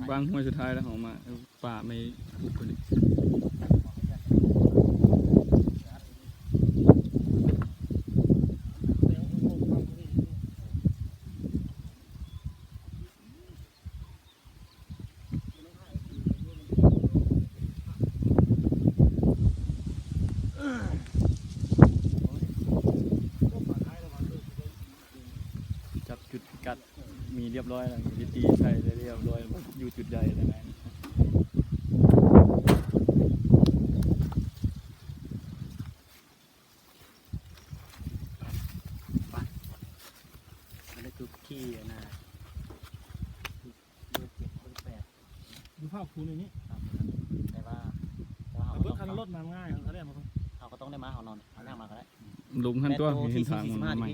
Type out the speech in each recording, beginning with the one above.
ວາງຫ້ວຍສຸດທ້າຍແລ້ວ ເຮົາມາ ເອີ ປ່າໄມ້ປຸກນີ້ ຈັບຈຸດພິກັດ ມີລຽບຮ້ອຍແລ້ວ ມີທີ່ຕີໃສ່ລຽບຮ້ອຍ ຢູ່ຈຸດໃດແລ້ວນະ. ອັນນີ້ຄືທີ່ອັນນ່າ ເບີເຈັດ ເບີແປດ ຢູ່ພາກພູໃນນີ້ ແຕ່ວ່າ ແຕ່ວ່າເຮົາ ເອົາເບິ່ງຄັນລົດນຳງ່າຍ ເຮົາກໍໄດ້ມາເບິ່ງ ເຮົາກໍຕ້ອງໄດ້ມາ ເຮົານອນ ເຮົາຍ່າງມາກໍໄດ້ ລົງຫັ້ນຕົວ ເຫັນທາງມັນໃໝ່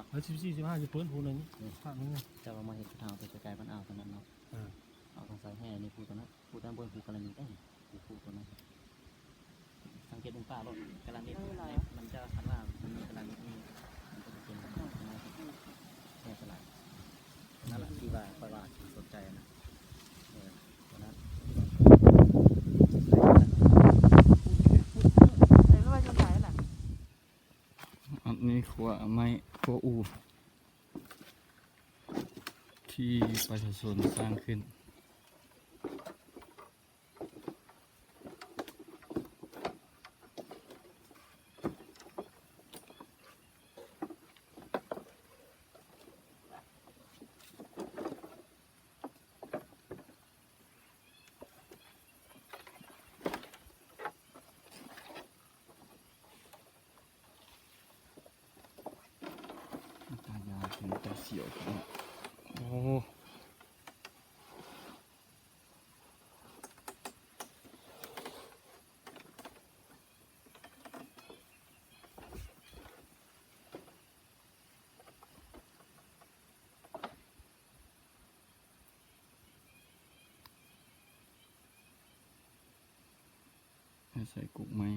ເອີ ສິບສີ່ ສິບຫ້າ ຊິເປີດພູໃນນີ້ ເອີ ພາກນີ້ ແຕ່ວ່າມາເຫັນຈຸດເຮົາໄປໄກໆ ມັນອ່າວປານນັ້ນເນາະ ເອີ ເຮົາຕ້ອງໃສ່ແຮ່ນີ້ພູຕົວນັ້ນ ພູຕົວນັ້ນບໍ່ແມ່ນພູກາລະນິດເດ້ ພູ ພູຕົວນັ້ນ ສັງເກດເບິ່ງປ່າໂລດ ກາລະນິດ ມັນຈະ ຄັນວ່າມັນມີກາລະນິດນີ້ ມັນຈະເປັນ ແຮ່ສະຫຼາຍ ນັ້ນລະທີ່ວ່າຂ້ອຍວ່າທີ່ສົນໃຈນະ ເອີ ຕົວນັ້ນ ອັນນີ້ຂົວໄມ້ ຂົວອູ່ ທີ່ປະຊາຊົນສ້າງຂຶ້ນ. ຕາຍາວ ເປັນຕາສຽວເນາະ ໂອ້. ໃສ່ກົກໄມ້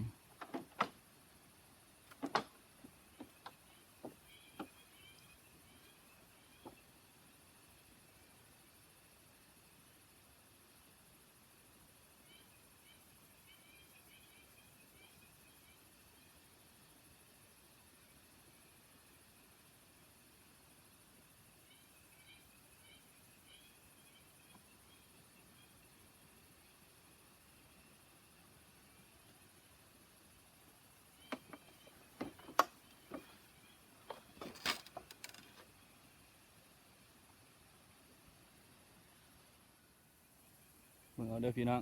ເບິ່ງເອົາເດີພີ່ນ້ອງ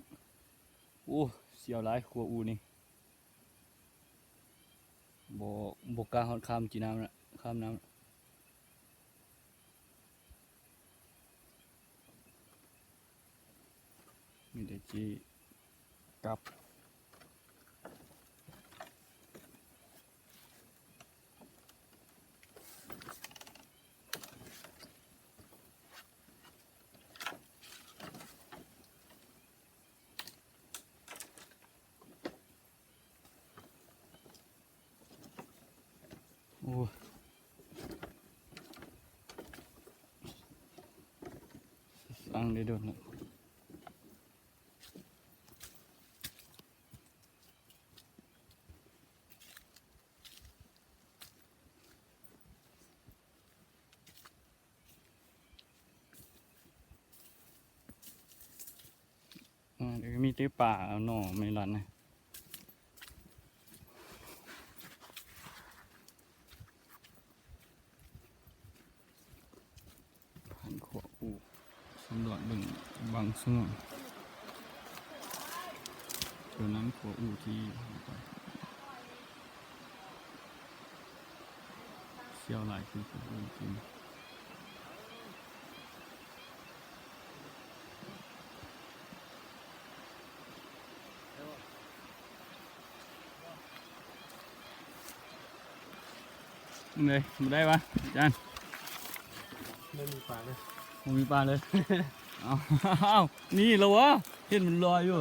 ໂອ້ ສຽວຫຼາຍ ຂົວອູ່ນີ້ ບໍ່ ບໍ່ກ້າຮອດຂ້າມຈີນ້ຳລະ ຂ້າມນ້ຳລະ ມີແຕ່ຈີກັບ. ໂອ້ ສ້າງໄດ້ດົນແລ້ວ. ອ່າ ດຽວມີແຕ່ປ່າເອົາໜໍ່ໄມ້ລັນນະ. ຜ່ານຂົວອູ່ ສຳຫຼວດເບິ່ງບາງສ່ວນ ຕົວນັ້ນຂົວອູ່ທີ່ເຮົາໄປ ສ່ຽວຫຼາຍຄືຄົນອື່ນກິນ. ເລີຍ ບໍ່ໄດ້ວະ ອາຈານ? ບໍ່ມີປາເລີຍ ບໍ່ມີປາເລີຍ. ເອົາ ນີ້ລະວະ ເຫັນມັນລອຍຢູ່.